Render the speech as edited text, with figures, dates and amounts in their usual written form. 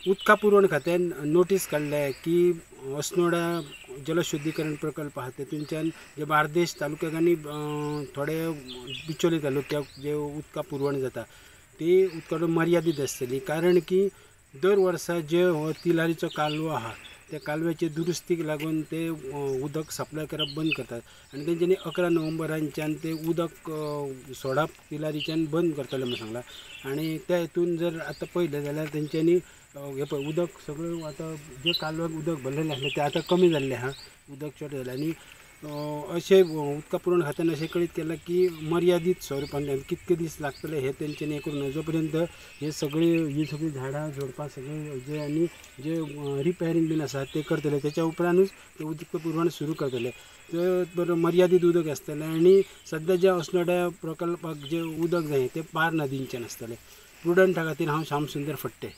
उदका पुरवण खात्यान नोटीस काडल्या की अस्नोडा जलशुद्धीकरण प्रकल्प आहा तेतूनच्यान जे बार्देश तालुक्याक आनी थोडे बिचोले तालुक्याक जे उदका पुरवण जाता ती उदका मर्यादीत आसतली, कारण की दर वर्सा जे हो तिलारीचो कालवो आहा त्या कालव्याचे दुरुस्तीक लागून ते उदक सप्लाय करप बंद करतात आनी तेंच्यांनी 11 नोव्हेंबरांच्यान ते उदक सोडप तिलारीच्यान बंद करतले म्हूण सांगलां. आनी त्या हितून जर आतां पळयलें जाल्यार तेंच्यांनी हें पळय उदक सगळें आतां जे कालव्याक उदक भरलेलें आसलें तें आतां कमी जाल्लें आहा, उदक चड जालें. आनी अशें उदका पुरवण खात्यान अशें कळीत केलां की मर्यादीत स्वरुपान कितके दीस लागतले हे तेंच्यांनी हें करूंक ना, जो पर्यंत हे सगळी ही सगळीं झाडां झोडपां सगळीं जे आनी जे रिपेरींग बीन आसा ते करतले तेच्या उपरांतूच ते उदक पुरवण सुरू करतले. ते बरें मर्यादीत उदक आसतलें आनी सद्या ज्या अस्नोड्या प्रकल्पाक जें उदक जाय तें पार नदींच्यान आसतलें. प्रुडंटा खातीर हांव श्याम सुंदर फडते.